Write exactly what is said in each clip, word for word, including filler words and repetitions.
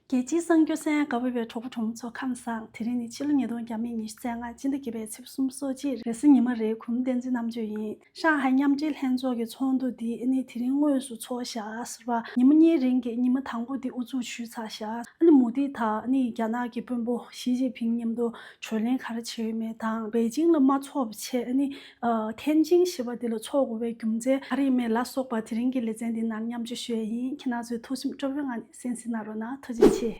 རྒྱལ་སྤྱིའི་གསར་འགྱུར་གསན་གནང་ག་བར་བའི་གྲོགས་པོ་གྲོགས་མོ་ཚོ་ཁམས་བཟང་། དེ་རིང་ནི་ཕྱི་ལོ་ཉིས་སྟོང་ཉེར་གཉིས་ཉི་ཤུ་རྩ་ལྔ་སྤྱི་ཟླ་བརྒྱད་པའི་ཚེས་པ་སོ་གཅིག་རེས་གཟའ་ཉི་མ་རེད། གུང་བསྟན་འཛིན་རྣམ་དཔྱོད་ཡིན། ཧྲང་ཧའེ་མཉམ་འབྲེལ་ལྷན་ཚོགས་ཀྱི་ཚོགས་འདུ་འདི་ཨ་ནི་དེ་རིང་དངོས་སུ་ཚོགས་བཞག་ཟེར་བ། ཉི་མ་གཉིས་རིང་གི་ཉི་མ་དང་པོ་འདི་དབུ་འཛུགས་ཞུས་ཚར་བཞག་ཨ་ནི་མོ་དི་དང་ཨ་ནི་རྒྱ་ནག་གི་དཔོན་པོ་ཞི་ཅིན་ཕིང་མཉམ་དུ་བགྲོ་གླེང་ག་རེ་བྱས་ཡོད་མེད་དང་། པེ་ཅིང་ལ་མ་ཚོགས་པ་བྱས་ཨ་ནི་ཨ་ཐེན་ཅིང་ཞེས་པ་འདི་ལ་ཚོགས་དགོས་པའི་རྒྱུ་མཚན་ག་རེ་ཡིན་མེད་ལ་སོགས་པ་དེ་རིང་གི་ལེ་ཚན་འདི་ནང་མཉམ་སྤྱོད་ཞུ་ཡས་ཡིན། ཁྱེད་རང་ཚོས་ཐུགས་སེམས་སྤྲོ་པོའི་ངང་ནས་གསན་གཟིགས་གནང་རོགས་གནང་། ཐུགས་རྗེ་ཆེ།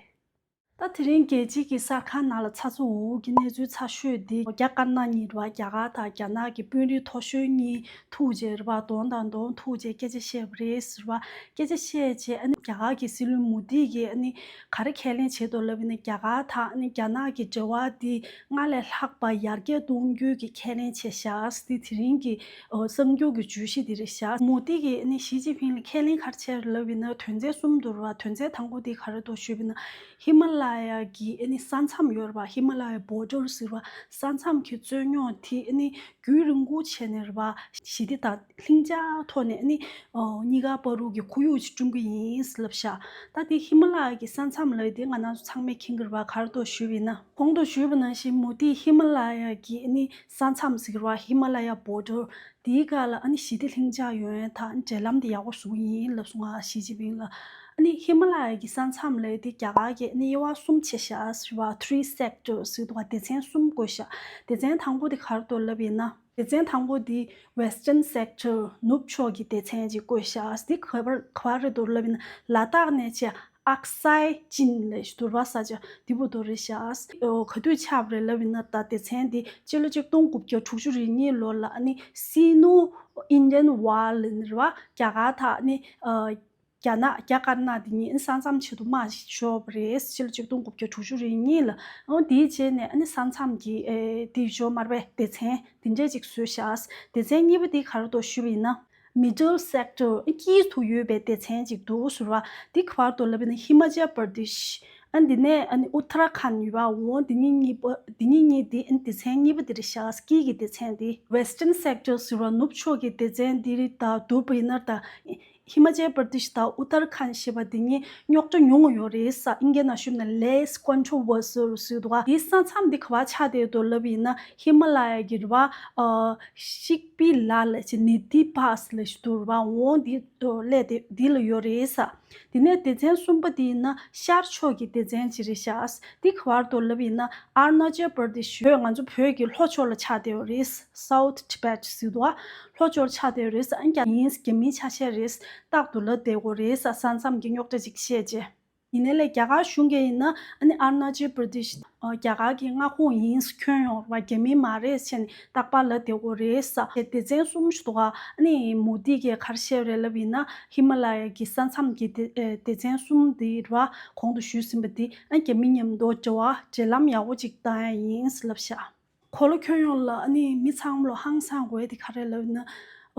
ད་དེ་རིང་རྒྱལ་སྤྱི་གི་གསར་ཁང་ནང་ལ་ཚ་ཚ་འུར་འུར་གྱི་གནས་ཚུལ་ཚ་ཤོས་འདི་རྒྱ་དཀར་ནག་གཉིས་རེད་བ། རྒྱ་གར་དང་རྒྱ་ནག་གི་དཔོན་རིགས་མཐོ་ཤོས་གཉིས་ཐུག་བྱས་རེད་བ། གདོང་དང་གདོང་ཐུག་བྱས་སྐད་ཆ་བཤད་པ་རེད་ཟེར་བ། སྐད་ཆ་བཤད་བྱས་ཨ་ནི་རྒྱ་གར་གྱི་སྲིད་བློན་མོ་དི་གིས་ཨ་ནི་ག་རེ་ཁས་ལེན་བྱས་འདུག་ལབ་ཡིན་ན། རྒྱ་གར་དང་ཨ་ནི་རྒྱ་ནག་གི་འབྲེལ་བ་འདི་སྔར་ལས་ལྷག་པ་ཡར་རྒྱས་གཏོང་རྒྱུའི་གི་ཁས་ལེན་བྱས་བཞག་འདི་དེ་རིང་གི་ཨོ་གསར་འགྱུར་གྱི་བརྗོད་གཞི་འདི་རེད་བཞག་མོ་དི་གིས་ཨ་ནི་ཞི་ཅིན་ཕིང་ལ་ཁས་ལེན་ག་རེ་བྱས་རེད་ལབ་ཡིན་ན། དོན་ཚན་གསུམ་འདུག་རེད་བ། དོན་ཚན་དང་པོ་འདི་ག་རེ་འདུག་ཞུས་པ་ཡིན་ན། ཧི་མ་ལ་ཡ་གི་ཨ་ནི་ས་མཚམས་ཡོད་རེད་བ། ཧི་མ་ལ་ཡ་བོར་ཌར་ཟེར་བ། ས་མཚམས་ཀྱི་རྩོད་རྙོག་དེ་ཨ་ནི་རྒྱུན་རིང་པོ་བྱས་ནས་རེད་བ། ཞི་བདེ་དང་ལྷིང་འཇགས་ཐོག་ནས་ཨ་ནི་ཨོ་གཉིས་ཀ་བར་དུ་གི་ཁོར་ཡུག་ཅིག་བསྐྲུན་གྱི་ཡིན་ལབ་ཤག་ད་དེ་ཧི་མ་ལ་ཡ་གི་ས་མཚམས་ལབ་དེ་ང་རང་ཚོ་ཚང་མས་མཁྱེན་གྱི་རེད་བ། ག་རེ་འདུག་ཞུས་པ་ཡིན་ན། གོང་དུ་ཞུས་པ་ནང་བཞིན་མོ་དི་ཧི་མ་ལ་ཡ་གི་ཨ་ནི་ས་མཚམས་ཟེར་གྱི་རེད་བ། ཧི་མ་ལ་ཡ་བོར་ཌར། དེའི་སྒང་ལ་ཨ་ནི་ཞི་བདེ་ལྷིང་འཇགས་ཡོང་ཡ་དང་འབྲེལ་ལམ་དེ་ཡག་པོ་བཟོ་གི་ཡིན་ལབ་སོང་ང་། ཞི་ཅིན་ཕིང་ལ། ཨ་ནི་ཧི་མ་ལ་ཡ་གི་ས་མཚམས་ལབ་དེ་རྒྱ་གར་གྱིས་ཨ་ནི་དབྱེ་བ་གསུམ་ཕྱེ་བཞག་ཟེར་བ། three sectors ཟེར་འདུག་ག་སྡེ་ཚན་གསུམ་བགོས་བཞག་སྡེ་ཚན་དང་པོ་དེ་ག་རེ་འདུག་ལབ་ཡིན་ན། སྡེ་ཚན་དང་པོ་དེ་Western Sector ནུབ་ཕྱོགས་ཀྱི་སྡེ་ཚན་ཅིག་བགོས་བཞག་འདི་ག་པར་ག་པར་རེད་འདུག་ལབ་ཡིན་ན། ལ་དྭགས་ནས་བྱས་ཨག་སའི་ཅིན་ལབ་ཞིག་འདུག་རེད་བ། ས་ཆ་འདི་བར་དུ་རེད་བཞག་ཨོ་ག་དུས་ཆགས་པ་རེད་ལབ་ཡིན་ན། ད་སྡེ་ཚན་འདི་སྤྱི་ལོ་ཆིག་སྟོང་དགུ་བརྒྱ་དྲུག་ཅུ་རེ་གཉིས་ལོ་ལ་ཨ་ནི་སི་ནུ་Indian Wall ལབ་ནི་རེད་བ། རྒྱ་གར་དང་ཨ་ནི་ཨ་རྒྱ་ནག་རྒྱ་དཀར་ནག་འདི་གཉིས་ས་མཚམས་ཆེད་དུ་དམག་ཞིག་ཤོར་བ་རེད། སྤྱི་ལོ་ཆིག་སྟོང་དགུ་བརྒྱ་དྲུག་ཅུ་རེ་གཉིས་ལ། ཨོ་དེའི་རྗེས་ནས་ཨ་ནི་ས་མཚམས་ཀྱི་ཨེ་དེ་ཤོར་མ་རེད་པས། སྡེ་ཚན་འདི་འདྲས་ཅིག་བཟོས་བཞག་སྡེ་ཚན་གཉིས་པ་དེ་ག་རེ་འདུག་ཞུས་པ་ཡིན་ན། Middle Sector ཨ་དཀྱིལ་དུ་ཡོད་པའི་སྡེ་ཚན་ཅིག་འདུག་ཟེར་བ། འདི་ག་པར་འདུག་ལབ་ན་ཧི་མ་ཅལ་པར་དེཤ། ཨ་འདི་ནས་ཨ་ནི་ཨུ་ཐ་ར་ཁཱན་ཡོད་པ། འོ་འདི་གཉིས་གཉིས་པ་འདི་གཉིས་གཉིས་འདི་ཨ་ནི་སྡེ་ཚན་གཉིས་པ་འདི་རེད་བཞག་དཀྱིལ་གྱི་སྡེ་ཚན་འདི། Western Sector ཟེར་བ་ནུབ་ཕྱོགས་ཀྱི་སྡེ་ཚན་འདི་རེད། ད་འདུག་པ་ཡིན་ན་ད་ཧི་མ་ཅལ་པར་དེཤ་དང་ཨུ་ཐ་ར་ཁཱན་ཞེས་པ་འདི་གཉིས་རྙོག་དྲ་ཉུང་ངུ་ཡོད་རེད་ས། ཨིན་སྐད་ནང་ཞུས་ན་less controversial ཟེར་འདུག་ག་འདི་ས་མཚམས་འདི་ག་པར་ཆགས་བསྡད་འདུག་ལབ་ཡིན་ན། ཧི་མ་ལ་ཡ་གི་རེད་བ། ཨ་ཤིག་པི་ལ་ལ་ཅི་ནི་དི་པཱས་ལ་ཞིག་འདུག་རེད་བ། འོ་འདི་སླེབས་ཏེ་འདི་ལ་ཡོད་རེད་ས། དེ་ནས་སྡེ་ཚན་གསུམ་པ་དེ་ཡིན་ན་ཤར་ཕྱོགས་ཀྱི་སྡེ་ཚན་ཅིག་རེད་ཤག་འདི་ག་པར་འདུག་ལབ་ཡིན་ན། ཨ་རུ་ན་ཅལ་པར་དེ་ཤི་བོད་ང་ཚོ་བོད་ཀྱི་ལྷོ་ཕྱོགས་ལ་ཆགས་བསྡད་ཡོད་རེད། South Tibet ཟེར་འདུག་ག་ལྷོ་ཕྱོགས་ཆགས་བསྡད་ཡོད་རེད་ས། ཨ་རྒྱ་ཡིན་རྒྱ་མིའི་ཆ་ཤས་རེད། རྟག་ཏུ་ལབ་བསྡད་ཡོད་རེད་ས། ས་མཚམས་ཀྱི་རྙོག་དྲ་ཅིག་བཤད་རྗེས། ཡིན་ནའི་ལས་རྒྱ་གར་གཞུང་གིས་ཡིན་ན་ཨ་ནི་ཨ་རུ་ན་ཅལ་པར་དེཤ་རྒྱ་གར་གྱི་མངའ་ཁོངས་ཡིན་ཁྱོན་ཡོངས་རེད་བ། རྒྱ་མི་མ་རེད་ཟེར་ནས་རྟག་པར་ལབ་བསྡད་ཡོད་རེད་ས། སྡེ་ཚན་གསུམ་ཞིག་འདུག་ག་ཨ་ནི་མོ་དི་གིས་ག་རེ་བཤད་རེད་ལབ་ཡིན་ན། ཧི་མ་ལ་ཡ་གི་ས་མཚམས་ཀྱི་སྡེ་ཨེ་སྡེ་ཚན་གསུམ་དེ་རེད་བ། གོང་དུ་ཞུས་ཟིན་པ་དེ་ཨ་རྒྱ་མི་མཉམ་དུ་འབྲེལ་བ་འབྲེལ་ལམ་ཡག་པོ་ཅིག་བཏང་ཡ་ཡིན་ལབ་ཤག་གོ་ལ་ཁྱོན་ཡོངས་ལ་ཨ་ནི་མི་ཚང་མ་ལ་ཧང་སང་དགོས་དེ་ག་རེ་ལབ་ན།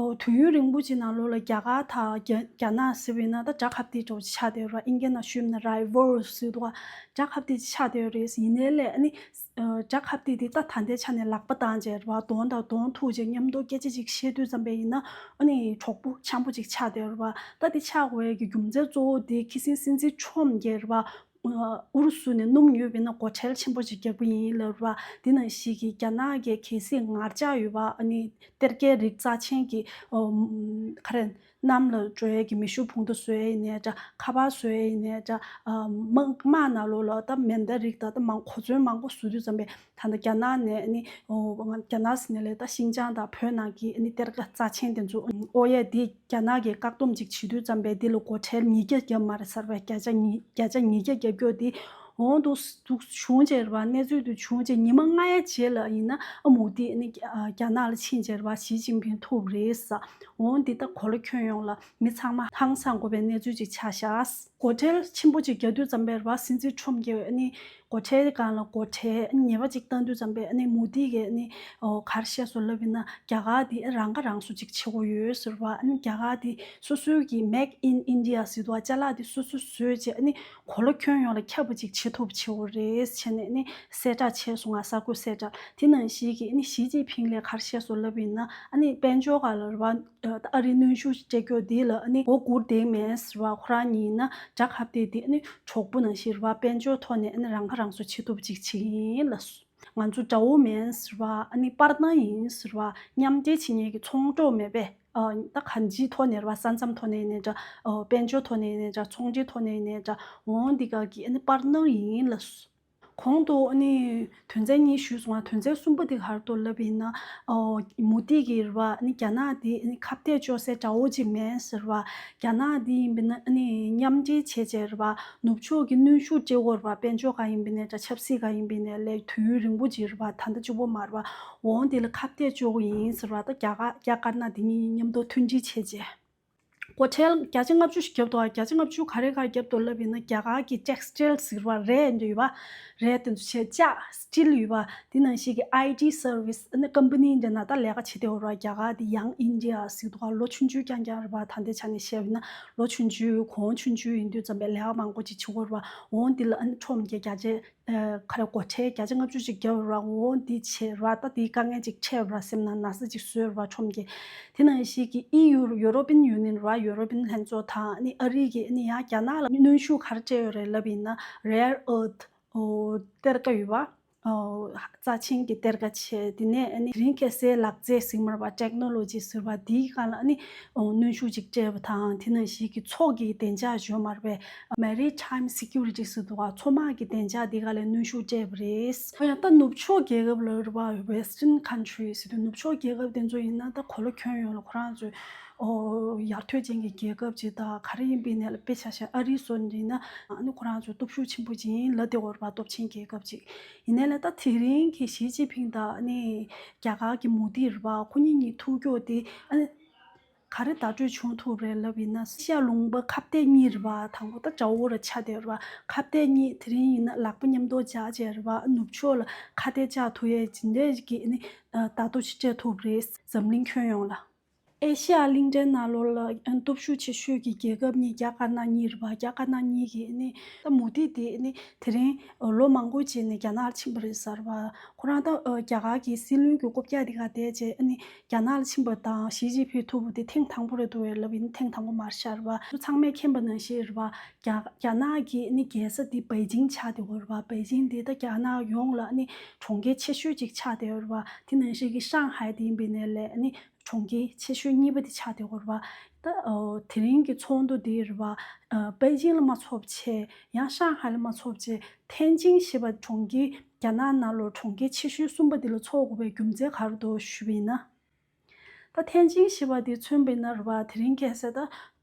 ཨོ་དུས་ཡུན་རིང་པོ་ཅིག་ནང་ལོགས་ལ་རྒྱ་གར་དང་རྒྱ་རྒྱ་ནག་ཟེར་བས་ན་ད་དགྲ་ཁ་གཏད་འདྲ་བོ་ཅིག་ཆགས་བསྡད་ཡོད་རེད། ཨིན་སྐད་ནང་ཞུས་ན་rivalry ཟེར་འདུག་ག་དགྲ་ཁ་གཏད་ཅིག་ཆགས་བསྡད་ཡོད་རེད། ཡིན་ནའི་ལས་ཨ་ནི་ཨ་དགྲ་ཁ་གཏད་དེ་ད་ད་ལྟའི་ཆ་ནས་ལག་པ་བཏང་བྱས་རེད་བ། གདོང་དང་གདོང་ཐུག་བྱས་མཉམ་དུ་སྐད་ཆ་ཅིག་བཤད་དུས་ཙམ་པས་ཡིན་ན་ཨ་ནི་གྲོགས་པོ་འཆམ་པོ་ཅིག་ཆགས་བསྡད་ཡོད་རེད་བ། ད་དེ་ཆགས་དགོས་ཡ་གི་རྒྱུ་མཚན་གཙོ་བོ་དེ་ཁ་སང་སྲིད་འཛིན་ཁྲོམ་གྱིས་རེད་བ། ཨུ་རུ་སུ་ནས་སྣུམ་ཉོས་པ་ཡིན་ན་སྒོ་ཁྲལ་ཆེན་པོ་ཅིག་རྒྱག་གི་ཡིན་ལབ་རེད་བ། དེ་ནང་བཞིན་གྱི་རྒྱ་ནག་གི་གལ་སྲིད་ངར་ལྕགས་ཡོད་པ་ཨ་ནི་གཏེར་ཁའི་རིགས་རྩ་ཆེན་གྱི་ཨོ་ག་རེ་གནམ་ལ་འགྲོ་ཡས་ཀྱི་མེ་ཤུགས་འཕུར་མདའ་བཟོ་ཡས་ཡིན་ནའི་འདྲ། ཁ་པར་བཟོ་ཡས་ཡིན་ནའི་འདྲ། ཨ་དམག་དམག་ནང་ལོགས་ལ་ད་མེ་མདའ་རིགས་ད་ད་མང་གོ་མཚོན་མང་པོ་བཟོ་དུས་ཙམ་པས་ད་ལྟ་རྒྱ་ནག་ནས་ཨ་ནི་ཨོ་རྒྱ་ནག་ཟེར་ནས་ལས་ད་ཤིང་ཅང་དང་བོད་ནང་གི་ཨ་ནི་གཏེར་ཁ་རྩ་ཆེན་དེ་ཚོ་ཨོ་ཡས་དེ་རྒྱ་ནག་གིས་བཀག་སྡོམ་ཅིག་བྱེད་དུས་ཙམ་པས་འདི་ལ་སྒོ་ཁྲལ་ཉིས་བརྒྱ་བརྒྱབ་མ་རེད་ཟེར་བས། བརྒྱ་ཆ་ཉིས་བརྒྱ་ཆ་ཉིས་བརྒྱ་བརྒྱབ་རྒྱུ་དེ་འོང་འདུག་འདུག་བྱུང་བྱས་རེད་བ། གནས་ཚུལ་དེ་བྱུང་བྱས་ཉི་མ་ལྔའི་རྗེས་ལ་ཡིན་ན་ཨ་མོ་དེ་ནི་རྒྱ་ནག་ལ་ཕྱིན་བྱས་རེད་བ། ཞི་ཅིན་ཕིང་ཐུག་རེད་ས། འོང་འདི་ད་གོ་ལ་ཁྱོན་ཡོངས་ལ་མི་ཚང་མ་ཧང་སང་དགོས་པའི་གནས་ཚུལ་ཅིག་ཆགས་ཤག་སྒོ་ཁྲལ་ཆེན་པོ་ཅིག་རྒྱག་དུས་ཙམ་པས་རེད་བ། སྲིད་འཛིན་ཁྲོམ་གྱིས་ཨ་ནི་སྒོ་ཁྲལ་སྒང་ལ་སྒོ་ཁྲལ་ཉེས་པ་ཅིག་བཏང་དུས་ཙམ་པས་ཨ་ནི་མོ་དི་གིས་ཨ་ནི་ཨོ་ག་རེ་བཤད་སོང་ལབ་ཡིན་ན། རྒྱ་གར་འདི་རང་ཁ་རང་གསོ་ཅིག་བྱེད་དགོས་ཡོད་ཟེར་བ། ཨ་ནི་རྒྱ་གར་འདི་སོ་སོའི་གི་Make in India ཟེར་དུས་ཅ་ལག་འདི་སོ་སོས་བཟོས་བྱས་ཨ་ནི་གོ་ལ་ཁྱོན་ཡོངས་ལ་ཁྱབ་པ་ཅིག་བྱེད། ཐུབ་བྱེད་དགོས་རེད་བྱས་ནས་ནི་གསལ་བསྒྲགས་བྱས་སོང་ང་། གསར་འགོད་གསལ་བསྒྲགས་དེ་ནང་བཞིན་གྱི་ནི་ཞི་ཅིན་ཕིང་ལས་ག་རེ་བཤད་སོང་ལབ་ཡིན་ན། ཨ་ནི་དཔལ་འབྱོར་སྒང་ལ་རེད་བ། ཨ་རི་གནོན་ཤུགས་སྤྲད་རྒྱུ་འདི་ལ་ཨ་ནི་མགོ་སྒུར་བསྡད་མེད་ཟེར་བ། ཁོ་རང་གཉིས་ན་དགྲ་ཁ་གཏད་དེ་ཨ་ནི་གྲོགས་པོ་ནང་བཞིན་རེད་བ། དཔལ་འབྱོར་ཐོག་ནས་ཨ་ནི་རང་ཁ་རང་གསོ་བྱེད་ཐུབ་ཅིག་བྱེད་ཀྱི་ཡིན་ལབ་སོང་། ང་ཚོ་དགྲ་བོ་མིན་ཟེར་བ། ཨ་ནི་པར་ནང་ཡིན་ཟེར་བ། མཉམ་འབྲེལ་བྱེད་མཁན་གྱི་ཚོང་གྲོགས་མེད་པས། ཨ་ད་གང་ཅིའི་ཐོག་ནས་རེད་བ། ས་མཚམས་ཐོག་ནས་ཡིན་ནའི་འདྲ། ཨ་དཔལ་འབྱོར་ཐོག་ནས་ཡིན་ནའི་འདྲ། ཚོང་འབྲེལ་ཐོག་ནས་ཡིན་ནའི་འདྲ། འོང་འདི་ག་གི་ཨ་ནི་པར་ནང་ཡིན་ལབ་སོང་། གོང་དུ་ཨ་ནི་དོན་ཚན་གཉིས་ཞུས་སོང་ང་། དོན་ཚན་གསུམ་པ་དེ་ག་རེ་འདུག་ལབ་ཡིན་ན། ཨོ་མུ་དྷི་གིས་རེད་བ། ཨ་ནི་རྒྱ་ནག་དེ་ཨ་ནི་ཁ་གཏད་གཅོག་སའི་དགྲ་བོ་ཅིག་མིན་ཟེར་བ། རྒྱ་ནག་དེ་ཡིན་པས་ན་ཨ་ནི་མཉམ་འབྲེལ་བྱས་བྱས་རེད་བ། ནུབ་ཕྱོགས་ཀྱི་གནོན་ཤུགས་སྤྲད་དགོས་རེད་བ། དཔལ་འབྱོར་སྒང་ཡིན་པས་ན་འདྲ། ཆབ་སྲིད་སྒང་ཡིན་པས་ན་ལས། དུས་ཡུན་རིང་པོ་ཅིག་རེད་བ། ད་ལྟ་གཅིག་པོ་མ་རེད་བ། འོང་དེ་ལ་ཁ་གཏད་གཅོག་གི་ཡིན་ཟེར་བ། ད་རྒྱ་གར་རྒྱ་དཀར་ནག་དེ་གཉིས་མཉམ་དུ་མཐུན་སྒྲིལ་བྱས་བྱས། སྒོ་ཁྲལ་བརྒྱ་ཆ་ལྔ་བཅུ་ཞིག་བརྒྱབ་འདུག་ཨ། བརྒྱ་ཆ་ལྔ་བཅུ་ག་རེ་ག་རེ་བརྒྱབ་འདུག་ལབ་ཡིན་ན། རྒྱ་གར་གྱི་ཊེག་སི་ཊལ་ཟེར་བ་རས་འདྲ་ཡོད་པ། རས་དེ་ཚོ་བྱས་ལྕགས་སི་ཊིལ་ཡོད་པ། དེ་ནང་བཞིན་གྱི་ཨའི་ཊི་སར་ཝི་སི་ཨ་ནི་ཀམ་པ་ནི་འདྲ་ན་ད་ལས་ཀ་བྱེད་བསྡད་ཡོད་རེད་བ། རྒྱ་གར་དེ་ཡང་ཨིན་ཌི་ཡ་ཟེར་འདུག་ག་ལོ་ཆུང་ཆུང་རྐྱང་རྐྱང་རེད་བ། ད་ལྟའི་ཆ་ནས་བཤད་ཡིན་ན་ལོ་ཆུང་ཆུང་གོང་ཆུང་ཆུང་ཡིན་དུས་ཙམ་པས་ལས་ཀ་མང་པོ་ཅིག་བྱེད་དགོས་རེད་བ། འོང་དེ་ལ་ཨ་ནི་ཁྲོམ་གྱི་བརྒྱ་ཆ་ཨ་ག་རེ་སྒོ་ཁྲལ་བརྒྱ་ཆ་ལྔ་བཅུ་ཅིག་བརྒྱབ་ར། འོ་འདི་བྱས་ར། ད་འདི་དཀའ་ངལ་ཅིག་འཕྲད་ར། སེམས་ནང་ན་ཚ་ཅིག་བཟོས་ར་ཁྲོམ་གྱི། དེ་ནང་བཞིན་གྱི་ཨི་ཡུ་ཡུ་རོ་པིན་ཡུ་ནི་ཡན་ར། ཡུ་རོ་པིན་ལྷན་ཚོགས་དང་ཨ་ནི་ཨ་རི་གིས་ཨ་ནི་ཡང་རྒྱ་ནག་ལ་གནོན་ཤུགས་ག་རེ་སྤྲད་ཡོད་རེད་ལབ་ཡིན་ན། རེར་ཨར་ཐི་ཨོ་གཏེར་ཁ་ཡོད་པ། ཨོ་རྩ་ཆེན་གྱི་གཏེར་ཁ་བྱས། དེ་ནས་ཨ་ནི་དེ་རིང་ཁ་སང་ལག་རྩལ་ཟེར་མ་རེད་པ། ཊེག་ནོ་ལོ་ཇི་ཟེར་བ་འདིའི་སྒང་ལ་ཨ་ནི་ཨོ་གནོན་ཤུགས་ཅིག་སྤྲད་པ་དང་། དེ་ནང་བཞིན་གྱི་མཚོ་གི་བདེ་འཇགས་ཡོད་མ་རེད་པས། Maritime Security ཟེར་འདུག་ག་མཚོ་དམག་གི་བདེ་འཇགས་འདི་ག་ལ་གནོན་ཤུགས་སྤྲད་པ་རེད། ཨོ་ཡང་ད་ནུབ་ཕྱོགས་རྒྱལ་ཁབ་ལ་རེད་པ། Western countries ཟེར་དུས་ནུབ་ཕྱོགས་རྒྱལ་ཁབ་དེ་ཚོ་ཡིན་ན་ད་གོ་ལ་ཁྱོན་ཡོངས་ལ་ཁོ་རང་ཚོའི་ཨོ་ཡར་ཐོན་ཅན་གྱི་རྒྱལ་ཁབ་ཅིག་དང་ག་རེ་ཡིན་པའི་ནས་ལ། དཔེ་ཆ་བཞག་ཨ་རི་སོགས་ཡིན་ན་ཨ་ནི་ཁོ་རང་ཚོ་སྟོབས་ཤུགས་ཆེན་པོ་ཅིག་ཡིན་ལབ་བསྡད་ཡོད་རེད་པ། སྟོབས་ཆེན་རྒྱལ་ཁབ་ཅིག་ཡིན་ནའི་ལ། ད་དེ་རིང་གི་ཞི་ཅིན་ཕིང་དང་ཨ་ནི་རྒྱ་གར་གྱི་མུ་དྷི་རེད་པ། ཁོ་གཉིས་གཉིས་ཐུག་རྒྱུ་དེ་ཨ་ནི་ག་རེ་བརྡ་སྤྲོད་བྱུང་ཐུབ་རེད་ལབ་ཡིན་ན། ཨེ་ཤ་ཡ་ལུང་པ་ཁ་གཏད་གཉིས་རེད་པ། དང་པོ་ད་དགྲ་བོ་ར་ཆགས་བསྡད་ཡོད་རེད་པ། ཁ་གཏད་གཉིས་དེ་རིང་ཡིན་ན་ལག་པ་མཉམ་དུ་སྦྱར་བྱས་རེད་པ། ནུབ་ཕྱོགས་ལ་ཁ་གཏད་བཅག་ཐུབ་ཡས་ཇི་འདྲས་ཀྱི་ཨ་ནི་བརྡ་ཐོ་ཞིག་སྤྲད་ཐུབ་རེད། འཛམ་གླིང་ཁྱོན་ཡོངས་ལ། ཨེ་ཤ་ཡ་གླིང་ཕྲན་ནང་ལོགས་ལ་ཨ་ནི་སྟོབས་ཤུགས་ཆེ་ཤོས་ཀྱི་རྒྱལ་ཁབ་གཉིས་རྒྱ་དཀར་ནག་གཉིས་རེད་པ། རྒྱ་དཀར་ནག་གཉིས་ཀྱིས་ཨ་ནི་ད་མུ་དྷི་དེ་ཨ་ནི་དེ་རིང་ལོ་མང་པོ་རྗེས་ནས་རྒྱ་ནག་ལ་ཕྱིན་པ་རེད་ཟེར་བ། ཁོ་རང་ད་རྒྱ་གར་གྱི་སྲིད་བློན་གྱི་རྐུབ་བཀྱག་དེ་ག་བསྡད་རྗེས་ཨ་ནི་རྒྱ་ནག་ལ་ཕྱིན་པ་དང་ཞི་ཅིན་ཕིང་ཐུག་པ་དེ་ཐེངས་དང་པོ་རེད་འདུག་གས་ལབ་ཡིན། ཐེངས་དང་པོ་མ་རེད་ཤག་རེད་པ། ཚང་མས་མཁྱེན་པ་ནང་བཞིན་རེད་པ། རྒྱ་རྒྱ་ནག་གི་ཨ་ནི་རྒྱལ་ས་དེ་པེ་ཅིང་ཆགས་བསྡད་ཡོད་རེད་པ། པེ་ཅིང་དེ་ད་རྒྱ་ནག་ཡོངས་ལ་ཨ་ནི་གྲོང་ཁྱེར་ཆེ་ཤོས་ཅིག་ཆགས་བསྡད་ཡོད་རེད་པ། དེ་ནང་བཞིན་གྱི་ཧྲང་ཧའེ་དེ་ཡིན་པའི་ནས་ལས་ཨ་ནི་གྲོང་ཁྱེར་ཆེ་ཤོས་གཉིས་པ་དེ་ཆགས་བསྡད་ཡོད་རེད་པ། ད་ཨོ་དེ་རིང་གི་ཚོགས་འདུ་འདི་རེད་པ། ཨ་པེ་ཅིང་ལ་མ་ཚོགས་བྱས། ཡང་ཧྲང་ཧའེ་ལ་མ་ཚོགས་བྱས། ཐེན་ཅིང་ཞེས་པ་གྲོང་ཁྱེར་རྒྱ་ནག་ནང་ལོགས་གྲོང་ཁྱེར་ཆེ་ཤོས་གསུམ་པ་འདི་ལ་ཚོགས་དགོས་པའི་རྒྱུ་མཚན་ག་རེ་འདུག་ཞུས་པ་ཡིན་ན། ད་ཐེན་ཅིང་ཞེས་པ་འདི་མཚོན་པ་ཡིན་ན་རེད་པ། དེ་རིང་ཁ་སང་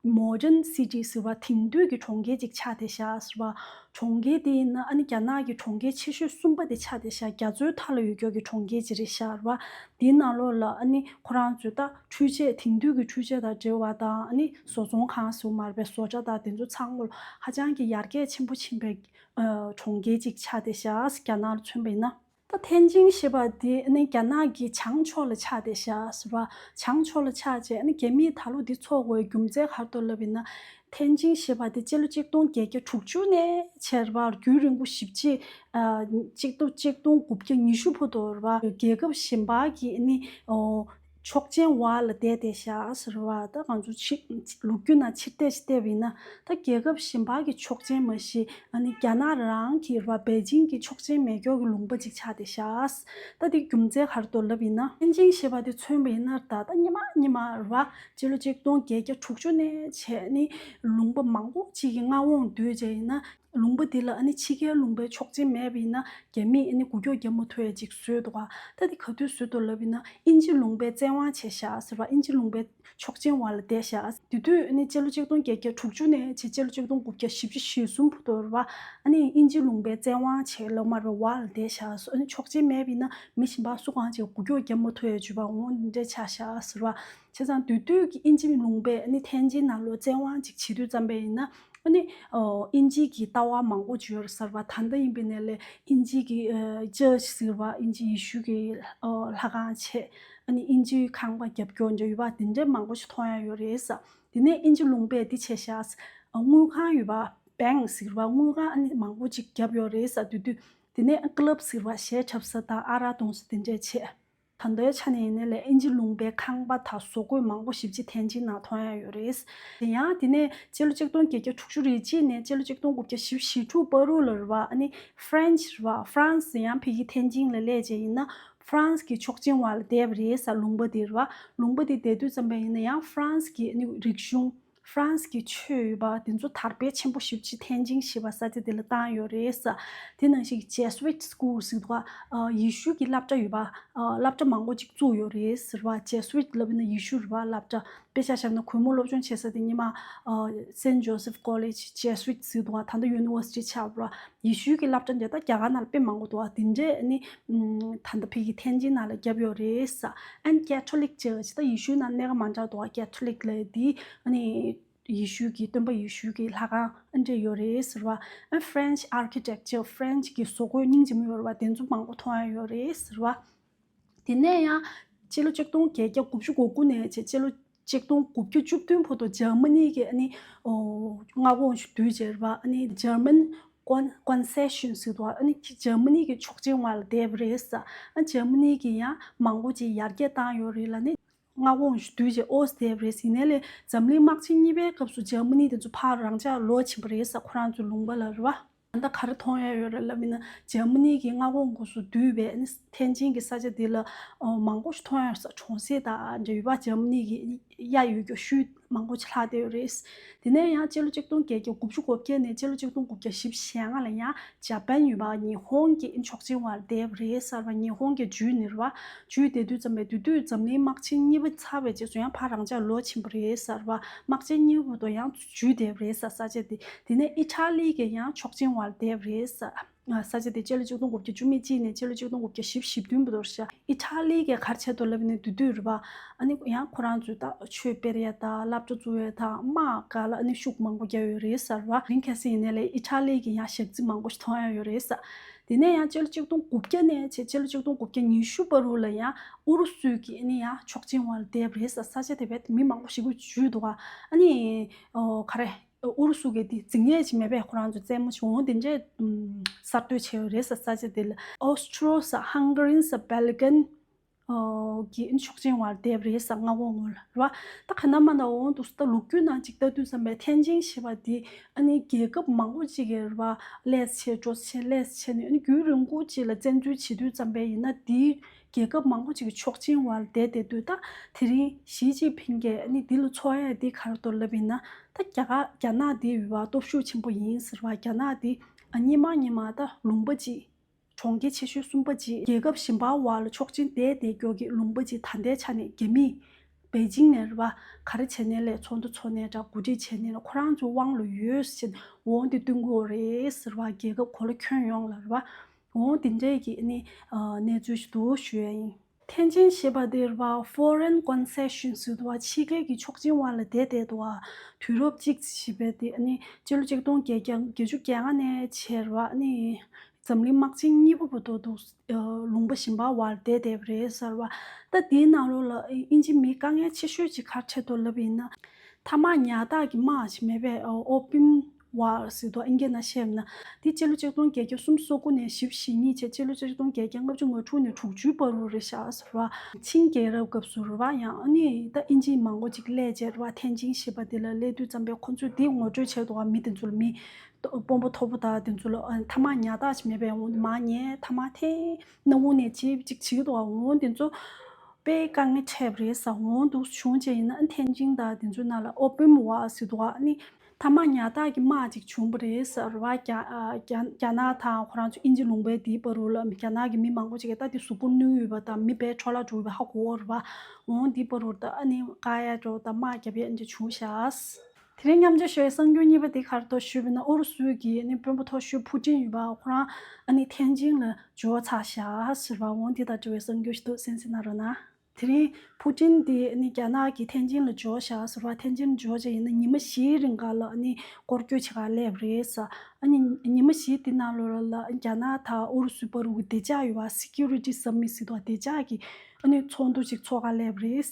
ད་Modern City ཟེར་བ་དེང་དུས་ཀྱི་གྲོང་ཁྱེར་ཅིག་ཆགས་བསྡད་ཤག་ཟེར་བ། གྲོང་ཁྱེར་དེ་ཡིན་ན་ཨ་ནི་རྒྱ་ནག་གི་གྲོང་ཁྱེར་ཆེ་ཤོས་གསུམ་པ་དེ་ཆགས་བསྡད་ཤག་རྒྱ་མཚོའི་མཐའ་ལ་ཡོད་རྒྱུ་གི་གྲོང་ཁྱེར་ཅིག་རེད་ཤག་རེད་པ། དེའི་ནང་ལོགས་ལ་ཨ་ནི་ཁོ་རང་ཚོས་ད་འཕྲུལ་ཆས་དེང་དུས་ཀྱི་འཕྲུལ་ཆས་དང་འབྲེལ་བ་དང་། ཨ་ནི་བཟོ་ཚོང་ཁང་ཟེར་མ་རེད་པས། བཟོ་གྲྭ་དང་དེ་ཚོ་ཚང་མ་ལ་ཧ་ཅང་གི་ཡར་རྒྱས་ཆེན་པོ་ཕྱིན་པའི་ཨ་གྲོང་ཁྱེར་ཅིག་ཆགས་བསྡད་ཤག་རྒྱ་ནག་ལ་མཚོན་པ་ཡིན་ན། ད་ཐེན་ཅིང་ཞེས་པ་འདི་ནི་རྒྱ་ནག་གི་བྱང་ཕྱོགས་ལ་ཆགས་བསྡད་ཤག་ཟེར་བ། བྱང་ཕྱོགས་ལ་ཆགས་བྱས་ནི་རྒྱ་མིས་ད་ལོ་འདི་ཚོགས་དགོས་རྒྱུ་མཚན་ག་རེ་འདུག་ལབ་ཡིན་ན། ཐེན་ཅིང་ཞེས་པ་འདི་སྤྱི་ལོ་གཅིག་སྟོང་བརྒྱད་བརྒྱ་དྲུག་ཅུ་ནས་བྱས་རེད་པ། རྒྱུན་རིང་པོ་ཞེ་པོ་ཅིག་ཨ་གཅིག་སྟོང་གཅིག་སྟོང་དགུ་བརྒྱ་ཉི་ཤུ་བར་དུ་རེད་པ། རྒྱལ་ཁབ་གཞན་པ་གི་ནི་ཨོ་ཆོག་མཆན་འོག་ལ་བསྡད་བསྡད་ཤག་ཟེར་བ། ད་ང་ཚོ་ཕྱི་ལོ་རྒྱུས་ནང་ཕྱིར་བལྟས་ཤིག་བལྟས་པ་ཡིན་ན། ད་རྒྱལ་ཁབ་གཞན་པ་གི་ཆོག་མཆན་མ་གཞི་ཨ་ནི་རྒྱ་ནག་རང་གི་རེད་པ། པེ་ཅིང་གི་ཆོག་མཆན་མེད་རྒྱུ་གི་ལུང་པ་ཅིག་ཆགས་བསྡད་ཤག་ད་དེ་རྒྱུ་མཚན་ག་རེ་འདུག་ལབ་ཡིན་ན། ཐེན་ཅིང་ཞེས་པ་དེ་མཚོན་པ་ཡིན་ན། ད་ད་སྔོན་མ་སྔོན་མ་རེད་པ། སྤྱི་ལོ་གཅིག་སྟོང་བརྒྱད་བརྒྱ་དྲུག་ཅུ་ནས་བྱས་ནི་ལུང་པ་མང་པོ་ཅིག་གི་མངའ་དབང་དུ་བྱས་ཡིན་ན། ལུང་པ་འདི་ལ་ཨ་ནི་ཕྱི་རྒྱལ་ལུང་པའི་ཆོག་མཆན་མེད་པ་ཡིན་ན་རྒྱ་མིས་ཨ་ནི་འགུལ་སྐྱོད་རྒྱག་མ་ཐུབ་ཡ་ཅིག་བཟོས་འདུག་ག་ད་འདི་ག་དུས་བཟོས་འདུག་ལབ་ཡིན་ན། དབྱིན་ཇི་ལུང་པས་བཙན་དབང་བྱས་ཤག་ཟེར་བ། དབྱིན་ཇི་ལུང་པའི་ཆོག་མཆན་འོག་ལ་བསྡད་ཤག་དེ་དུས་ཨ་ནི་སྤྱི་ལོ་གཅིག་སྟོང་བརྒྱད་བརྒྱ་དྲུག་ཅུ་ནས་བྱས་སྤྱི་ལོ་གཅིག་སྟོང་དགུ་བརྒྱ་བཞི་བཅུ་ཞེ་གསུམ་བར་དུ་རེད་པ། ཨ་ནི་དབྱིན་ཇི་ལུང་པས་བཙན་དབང་བྱས་ལབ་མ་རེད་པ། འོག་ལ་བསྡད་ཤག་ཨ་ནི་ཆོག་མཆན་མེད་པ་ཡིན་ན་མི་གཞན་པ་སུ་གང་ཅིག་འགུལ་སྐྱོད་རྒྱག་མ་ཐུབ་ཡ་བྱས་པ། འོ་འདི་འདྲ་ཆགས་ཤག་ཟེར་བ། བྱས་ཙང་དེ་དུས་ཀྱི་དབྱིན་ཇི་ལུང་པས་ཨ་ནི་ཐེན་ཅིན་ནང་ལོགས་བཙན་དབང་ཅིག་བྱེད་དུས་ཙམ་པ་ཡིན་ན། ཨ་ནི་ཨོ་དབྱིན་ཇི་གི་ལྟ་བ་མང་པོ་ཅིག་ཡོད་རེད་ཟེར་བ། ད་ལྟ་ཡིན་པའི་ནས་ལས་དབྱིན་ཇི་གི་ཨ་ཅར་ཆི་ཟེར་བ། དབྱིན་ཇི་ཡེ་ཤུ་གི་ཨོ་ལྷ་ཁང་བྱས། ཨ་ནི་དབྱིན་ཇིའི་ཁང་པ་རྒྱབ་སྐྱོར་འདྲ་ཡོད་པ། དེ་འདྲ་མང་པོ་ཞིག་མཐོང་ཡ་ཡོད་རེད་ཟེར། དེ་ནས་དབྱིན་ཇི་ལུང་པས་འདི་བྱས་ཤག་དངུལ་ཁང་ཡོད་པ། bank་ཟེར་བ་དངུལ་ཁང་ཨ་ནི་མང་པོ་ཅིག་བརྒྱབ་ཡོད་རེད་ས། དེ་དུས་དེ་ནས་club་ཟེར་བ་གཞས་འཁྲབ་ས་དང་ཨ་རག་འཐུང་ས་དེ་འདྲས་བྱས། ད་ལྟའི་ཆ་ནས་ཡིན་ན་ལས་ཨིན་ཇི་ལུང་པའི་ཁང་པ་དང་བཟོ་བཀོད་མང་པོ་ཞེ་པོ་ཅིག་ཐེན་ཅིན་ནང་མཐོང་ཡ་ཡོད་རེད། དེ་ཡང་དེ་ནས་སྤྱི་ལོ་ཆིག་སྟོང་བརྒྱད་བརྒྱ་དྲུག་ཅུ་རེ་གཅིག་ནས་སྤྱི་ལོ་ཆིག་སྟོང་དགུ་བརྒྱ་བཞི་བཅུ་ཞེ་དྲུག་བར་དུ་ལ་རེད་བ། ཨ་ནི་French་རེད་བ། France་ཡང་ཕ་གི་ཐེན་ཅིན་ལ་སླེབས་རྗེས་ཡིན་ན་France་གི་ཆོག་མཆན་འོག་ལ་བསྡད་པ་རེད་ས། ལུང་པ་དེ་རེད་བ། ལུང་པ་དེ་བསྡད་དུས་ཙམ་པ་ཡིན་ན་ཡང་France་གི་ཨ་ནི་རིག་གཞུང་། France་གི་ཆོས་ཡོད་པ་དེ་ཚོ་དར་སྤེལ་ཆེན་པོ་ཞེ་པོ་ཅིག་ཐེན་ཅིན་ཞེས་པ་ས་ཆ་དེ་ལ་བཏང་ཡོད་རེད་ས། དེ་ནང་བཞིན་Jesuit school་ཟེར་བ། ཨ་ཡེ་ཤུ་གི་སློབ་གྲྭ་ཡོད་པ། ཨ་སློབ་གྲྭ་མང་པོ་ཅིག་བཙུགས་ཡོད་རེད་ཟེར་བ། Jesuit་ལབ་ན་ཡེ་ཤུ་རེད་བ། སློབ་གྲྭ་དཔེ་ཆ་བཞག་ན་གུས་མོ་སློབ་སྦྱོང་བྱེད་ས་དེ་སྔོན་མ་ཨ་Saint Joseph College Jesuit་ཟེར་བ། ད་ལྟ་University་ཆགས་པ་རེད་བ། ཡེ་ཤུ་གི་སློབ་གྲྭ་འདྲ་ད་རྒྱ་གར་ནང་ལ་དཔེ་མང་པོ་འདུག་བ། དེ་འདྲས་ནི་ད་ལྟ་ཕ་གི་ཐེན་ཅིན་ནང་ལ་བརྒྱབ་ཡོད་རེད་ས། And Catholic Church་ད་ཡེ་ཤུ་ནང་གནས་ཀ་མ་འདྲ་འདུག་བ། Catholic་ལབ་དེ་ནི་ཡེ་ཤུ་གི་སྟོན་པ་ཡེ་ཤུ་གི་ལྷ་ཁང་ཨ་འདྲས་ཡོད་རེད་ཟེར་བ། ཨ་French architecture French་གི་བཟོ་བཀོད་སྙིང་རྗེ་མོ་ཡོད་རེད་བ། དེ་ཚོ་མང་པོ་མཐོང་ཡ་ཡོད་རེད་ཟེར་བ། དེ་ནས་ཡང་སྤྱི་ལོ་ཆིག་སྟོང་བརྒྱད་བརྒྱ་དགུ་བཅུ་གོ་དགུ་ནས་བྱས་སྤྱི་ལོ་ཆིག་སྟོང་དགུ་བརྒྱ་བཅུ་བདུན་བར་དུ་འཇར་མ་ནི་གི་ཨ་ནི་ཨོ་མངའ་ཁོངས་སུ་བསྡུས་བྱས་རེད་བ། ཨ་ནི་German Con- Concession་ཟེར་བ། ཨ་ནི་འཇར་མ་ནི་གི་ཆོག་མཆན་འོག་ལ་བསྡད་པ་རེད་ས། ཨ་འཇར་མ་ནི་གི་ཡང་མང་པོ་ཅིག་ཡར་རྒྱས་བཏང་ཡོད་རེད་ལ་ནི། མངའ་ཁོངས་སུ་བསྡུས་རྗེས་ཨོ་སི་བསྡད་པ་རེད། ཡིན་ནའི་ལས་འཛམ་གླིང་དམག་ཆེན་གཉིས་པའི་སྐབས་སུ་འཇར་མ་ནི་དེ་ཚོ་ཕར་རང་འཇགས་ལོག་ཕྱིན་པ་རེད་ས། ཁོ་རང་ཚོའི་ལུང་པ་ལ་རེད་བ། ད་ལྟ་ག་རེ་མཐོང་ཡ་ཡོད་རེད་ལབ་ཡིན་ན་འཇར་མ་ནི་གི་མངའ་ཁོངས་སུ་བསྡུས་པའི་ཨ་ནི་ཐེན་ཅིན་གྱི་ས་ཆ་འདི་ལ་ཨོ་མང་པོ་ཞིག་མཐོང་ཡ་ཡོད་ས། གྲོང་གསེབ་དང་འབྲེལ་བ་འཇར་མ་ནི་གི་གཡའ་ཡོད་རྒྱུ་ཤུལ་མང་པོ་ཅིག་ལྷག་བསྡད་ཡོད་རེད། དེ་ནས་ཡང་སྤྱི་ལོ་ཆིག་སྟོང་བརྒྱད་བརྒྱ་དགུ་བཅུ་གོ་བརྒྱད་ནས་སྤྱི་ལོ་ཆིག་སྟོང་དགུ་བརྒྱ་བཞི་བཅུ་ཞེ་ལྔ་ལ་ཡང་ཇ་པན་ཡོད་པ་ཉི་ཧོང་གི་ཆོག་མཆན་འོག་ལ་བསྡད་པ་རེད་ཟེར་བ། ཉི་ཧོང་གི་འཇུས་ནས་རེད་བ། འཇུས་བསྡད་དུས་ཙམ་པས་དེ་དུས་འཛམ་གླིང་དམག་ཆེན་གཉིས་པ་ཚར་བའི་རྗེས་སུ་ཡང་ཕར་རང་འཇགས་ལོག་ཕྱིན་པ་རེད་ཟེར་བ། དམག་ཆེན་གཉིས་པ་བར་དུ་ཡང་འཇུས་བསྡད་པ་རེད་ཟེར་ས་ཆ་དེ། དེ་ནས་ཨི་ཊ་ལི་གི་ཡང་ཆོག་མཆན་འོག་ལ་བསྡད་པ་རེད་ཟེར། ས་ཆ་དེ་སྤྱི་ལོ་ཆིག་སྟོང་དགུ་བརྒྱ་བཅུ་མེད་གཅིག་ནས་སྤྱི་ལོ་ཆིག་སྟོང་དགུ་བརྒྱ་བཞི་བཅུ་ཞེ་བདུན་བར་དུ་རེད་ཤག་ཨི་ཊ་ལི་གི་ག་རེ་བྱས་འདུག་ལབ་ན་དེ་དུས་རེད་བ། ཨ་ནི་ཡང་ཁོ་རང་ཚོས་ད་ཆོས་སྤེལ་ཡ་དང་སློབ་གྲྭ་བཙུགས་ཡ་དང་དམག་སྒར་ལ་ཨ་ནི་ཤུགས་མང་པོ་རྒྱག་ཡོད་རེད་ཟེར་བ། རིང་ཁ་སང་ཡིན་ནའི་ལས་ཨི་ཊ་ལི་གི་ཡང་ཞག་རྩི་མང་པོ་ཞིག་མཐོང་ཡ་ཡོད་རེད་ཟེར། དེ་ནས་ཡང་སྤྱི་ལོ་ཆིག་སྟོང་དགུ་བརྒྱ་ནས་བྱས་སྤྱི་ལོ་ཆིག་སྟོང་དགུ་བརྒྱ་ཉི་ཤུ་བར་དུ་ལ་ཡང་ཨུ་རུ་སུ་གི་ཨ་ནི་ཡང་ཆོག་མཆན་འོག་ལ་བསྡད་པ་རེད་ཟེར། ས་ཆ་དེ་བས་མི་མང་པོ་ཞེ་པོ་འཇུས་འདུག་ག་ཨ་ནི་ཨོ་ག་རེ། ཨུ་རུ་སུ་གི་དེ་འཛིང་ཡས་ཅིག་མེད་པས་ཁོ་རང་ཚོ་རྩེད་མོ་བྱུང་དེ་འདྲས་ཨམ་གསར་གཏོད་བྱས་ཡོད་རེད་ཟེར། ས་ཆ་དེ་ལ་Austro་ས་Hungarian ས་Belgian་ཨོ་གི་ཨིན་ཆོག་མཆན་འོག་ལ་བསྡད་པ་རེད་ཟེར། མངའ་ཁོངས་ངོས་ལ་རེད་བ། ད་ག་ན་མ་ན་འོང་འདུག་ཟེར། ད་ལོ་རྒྱུས་ནང་ཅིག་ལྟ་དུས་ཙམ་པས་ཐེན་ཅིན་ཞེས་པ་དེ་ཨ་ནི་རྒྱལ་ཁབ་མང་པོ་ཅིག་གི་རེད་བ། ལས་བྱས་འགྲོ་བྱས་ལས་བྱས་ནས་ཨ་ནི་རྒྱུན་རིང་པོ་ཅིག་ལ་བཙན་འཛུལ་བྱེད་དུས་ཙམ་པས་ཡིན་ན་དེའི་རྒྱལ་ཁབ་མང་པོ་ཅིག་གི་ཆོག་མཆན་འོག་ལ་བསྡད་བསྡད་དུས། ད་དེ་རིང་ཞི་ཅིན་ཕིང་གིས་ཨ་ནི་འདི་ལ་ཚོར་ཡ་འདི་ག་རེ་འདུག་ལབ་ཡིན་ན། ད་རྒྱ་གར་རྒྱ་ནག་འདི་ཡོད་པ་སྟོབས་ཤུགས་ཆེན་པོ་ཡིན་ཟེར་བ། རྒྱ་ནག་འདི་ཨ་སྔོན་མ་སྔོན་མ་ད་ལུང་པ་ཅིག་གྲོང་ཁྱེར་ཆེ་ཤོས་གསུམ་པ་ཅིག་རྒྱལ་ཁབ་གཞན་པ་བར་ལ་ཆོག་མཆན་བསྡད་བསྡད་རྒྱུ་གི་ལུང་པ་ཅིག་ད་ལྟའི་ཆ་ནས་རྒྱ་མིས་པེ་ཅིང་ནས་རེད་བ། ག་རེ་བྱས་ནའི་ལས་ཚོགས་འདུ་ཚོགས་ནའི་འདྲ། གོ་སྒྲིག་བྱས་ནའི་ལས་ཁོ་རང་ཚོའི་དབང་ལ་ཡོད་ཟེར་འོང་དེ་སྟོན་གྱི་ཡོད་རེད་ཟེར་བ། རྒྱལ་ཁབ་གོ་ལ་ཁྱོན་ཡོངས་ལ་རེད་བ། འོང་དེ་འདྲས་ཀྱི་ཨ་ནི་གནས་ཚུལ་ཞིག་འདུག་ཞུ་ཡ་ཡིན། ཐེན་ཅིན་ཞེས་པ་དེ་རེད་བ། Foreign Concession་ཟེར་འདུག་བ། ཕྱི་རྒྱལ་གྱི་ཆོག་མཆན་འོག་ལ་བསྡད་བསྡད་འདུག་བ། དུས་རབས་གཅིག་ཞེས་པའི་དེ་ཨ་ནི་སྤྱི་ལོ་ཆིག་སྟོང་བརྒྱད་བརྒྱ་བརྒྱད་ཅུ་གྱ་ལྔ་ནས་བྱས་རེད་བ། ཨ་ནི་འཛམ་གླིང་དམག་ཆེན་གཉིས་པ་བར་དུ་འདུག་ལུང་པ་གཞན་པ་བར་བསྡད་བསྡད་པ་རེད་ཟེར་བ། ད་དེའི་ནང་ལོགས་ལ་དབྱིན་ཇི་མི་དཀའ་ངལ་ཆེ་ཤོས་ཅིག་ག་རེ་འཕྲད་འདུག་ལབ་ཡིན་ན། ཐ་མག་ཉར་སྟངས་ཀྱི་དམག་ཞིག་མེད་པས། ཨོ་པིམ་ཝར་ཟེར་འདུག་ཨིན་སྐད་ནང་བཤད་ན། འདི་སྤྱི་ལོ་ཆིག་སྟོང་བརྒྱད་བརྒྱ་སུམ་ཅུ་སོ་དགུ་ནས་བཞི་བཅུ་ཞེ་གཉིས་བྱས། སྤྱི་ལོ་ཆིག་སྟོང་བརྒྱད་བརྒྱ་ལྔ་བཅུ་ང་དྲུག་ནས་དྲུག་ཅུའི་བར་དུ་རེད་ཤག་ཟེར་བ། ཆིང་རྒྱལ་རབས་སྐབས་སུ་རེད་བ། ཡང་ཨ་ནི་ད་ཨིན་ཇི་མང་པོ་ཅིག་སླེབས་བྱས་རེད་བ། ཐེན་ཅིན་ཞེས་པ་དེ་ལ་སླེབས་དུས་ཙམ་པས་ཁོ་ཚོས་འདི་ངོ་སྤྲོད་བྱས་འདུག་བ། མི་དེ་ཚོ་ལ་མི་དཔོན་པོ་མཐོ་པོ་དང་དེ་ཚོ་ལ་ཨ་ཐ་མག་ཉར་སྟངས་ཤིག་མེད་པས། འོང་དེ་མར་ཉལ། ཐ་མག་འཐེན། སྣ་ཁུང་ནས་ཅིག་ཅིག་བྱེད་ཀྱི་འདུག་བ། འོང་དེ་ཚོ་དཔེ་དཀའ་ངལ་འཕྲད་པ་རེད་ཟེར། འོང་འདུག་བྱུང་བྱས་ཡིན་ན་ཨ་ཐེན་ཅིན་དང་དེ་ཚོའི་ནང་ལ་ཨོ་པིམ་ཝར་ཟེར་འདུག་བ། ཨ་ནི་ཐ་མག་ཉར་སྟངས་ཀྱི་དམག་ཅིག་བྱུང་བ་རེད་ཟེར་བ། རྒྱ་ཨ་རྒྱ་རྒྱ་ནག་དང་ཁོ་རང་ཚོ་དབྱིན་ཇི་ལུང་པའི་དེའི་བར་དུ་ལ་རྒྱ་ནག་གི་མི་མང་པོ་ཅིག་གིས་ད་དེ་གཟུགས་པོ་གནོན་ཡོད་པ་དང་མི་དཔེ་འཕྲོ་བརླག་འགྲོ་ཡོད་པ་ཧ་གོ་བ་རེད་བ། འོང་དེའི་བར་དུ་ད་ཨ་ནི་བཀག་ཡ་འགྲོ་དང་དམག་རྒྱབ་ཡ་འདི་བྱུང་ཤག་དེ་རིང་མཉམ་སྤྱོད་ཞུ་བའི་གསར་འགྱུར་གཉིས་པ་དེ་ག་རེ་འདུག་ཞུས་པ་ན། ཨུ་རུ་སུའི་གི་ཨ་ནི་དཔོན་པོ་མཐོ་ཤོས་ཕུ་ཏིན་ཡོད་པ། ཁོ་རང་ཨ་ནི་ཐེན་ཅིན་ལ་འབྱོར་ཚར་ཤག་ཟེར་བ། འོང་དེ་དང་འབྲེལ་བའི་གསར་འགྱུར་ཞིག་འདུག་གསན་གཟིགས་གནང་རོགས་གནང་། དེ་རིང་ཕུ་ཏིན་དེ་ཨ་ནི་རྒྱ་ནག་གིས་ཐེན་ཅིན་ལ་འབྱོར་ཤག་ཟེར་བ། ཐེན་ཅིན་ལ་འབྱོར་བྱས་ཡིན་ན་ཉི་མ་བཞིའི་རིང་ག་ལ་ཨ་ནི་སྐོར་སྐྱོད་བྱེད་ག་སླེབས་རེད་ཟེར། ཨ་ནི་ཉི་མ་བཞི་དེ་ནང་ལོགས་ལ་ལ་རྒྱ་ནག་དང་ཨུ་རུ་སུའི་བར་དུ་བདེ་འཇགས་ཡོད་པ། Security Summit་ཟེར་དུས་བདེ་འཇགས་ཀྱི་ཨ་ནི་ཚོགས་འདུ་ཅིག་ཚོགས་ག་སླེབས་རེད།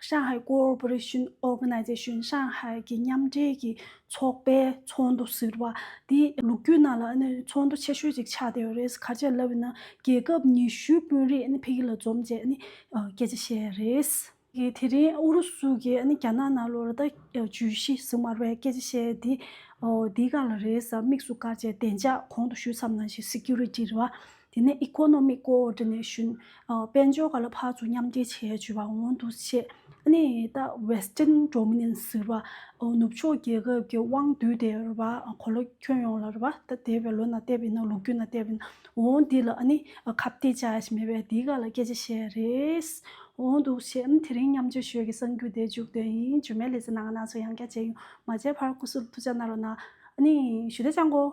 Shanghai Cooperation Organization, ཧྲང་ཧའེ་གི་མཉམ་འབྲེལ་གྱི་ཚོགས་པའི་ཚོགས་འདུ་ཟེར་བ་འདི་ལོ་རྒྱུས་ནང་ལ་ཨ་ནི་ཚོགས་འདུ་ཆེ་ཤོས་ཅིག་ཆགས་བསྡད་ཡོད་རེད། ག་རེ་བྱས་ལབ་ཡིན་ན་རྒྱལ་ཁབ་ཉི་ཤུའི་དཔོན་རིགས་ཨ་ནི་ཕ་གི་ལ་འཛོམས་བྱས་ཨ་ནི་སྐད་ཆ་བཤད་རེད། གི་དེ་རིང་ཨུ་རུ་སུ་གིས་ཨ་ནི་རྒྱ་ནག་ནང་ལོགས་ལ་ད་ཇུས་གཞི་ཟེར་མ་རེད་པས། སྐད་ཆ་བཤད་དེ་འོ་དེའི་སྒང་ལ་རེད་ཟེར་དམིགས་སུ་བཀར་བྱས་བདེ་འཇགས་གོང་དུ་ཞུས་ཚར་ནང་བཞིན་སི་ཀུ་རི་ཊི་རེད་པ། དེ་ནས་ཨི་ཀོ་ནོ་མིག་ཀོ་ཨོར་ཌི་ནེ་ཤན། དཔལ་འབྱོར་སྒང་ལ་ཕར་ཚུར་མཉམ་འབྲེལ་བྱས་བྱས་པ་འོང་འདུག་བྱས། ཨ་ནི་ད་Western Dominance ཟེར་བ་ནུབ་ཕྱོགས་རྒྱལ་ཁབ་ཀྱི་དབང་སྡུད་དེ་རེད་པ། གོ་ལ་ཁྱོན་ཡོངས་ལ་རེད་པ། ད་འདས་པའི་ལོ་ནང་བལྟས་པ་ཡིན་ན་ལོ་རྒྱུས་ནང་བལྟས་པ་ཡིན་ན་འོང་འདི་ལ་ཨ་ནི་ཁ་གཏད་བཅག་ཡ་ཞིག་མེད་པས་དེའི་སྒང་ལ་སྐད་ཆ་བཤད་རེད། འོང་འདུག་བྱས། ཨ་ནི་དེ་རིང་མཉམ་སྤྱོད་ཞུ་ཡ་གི་གསར་འགྱུར་དེ་མཇུག་བསྡུས་ཡིན། རྗེས་མའི་ལེ་ཚན་ནང་ང་རང་ཚོ་ཡང་བསྐྱར་མཇལ་ཡོང་། མ་མཇལ་བར་སྐུ་གཟུགས་ཐུགས་ཅག་གནང་རོགས་གནང་། ཨ་ནི་ཞུ་དེ་ཅང་གོ།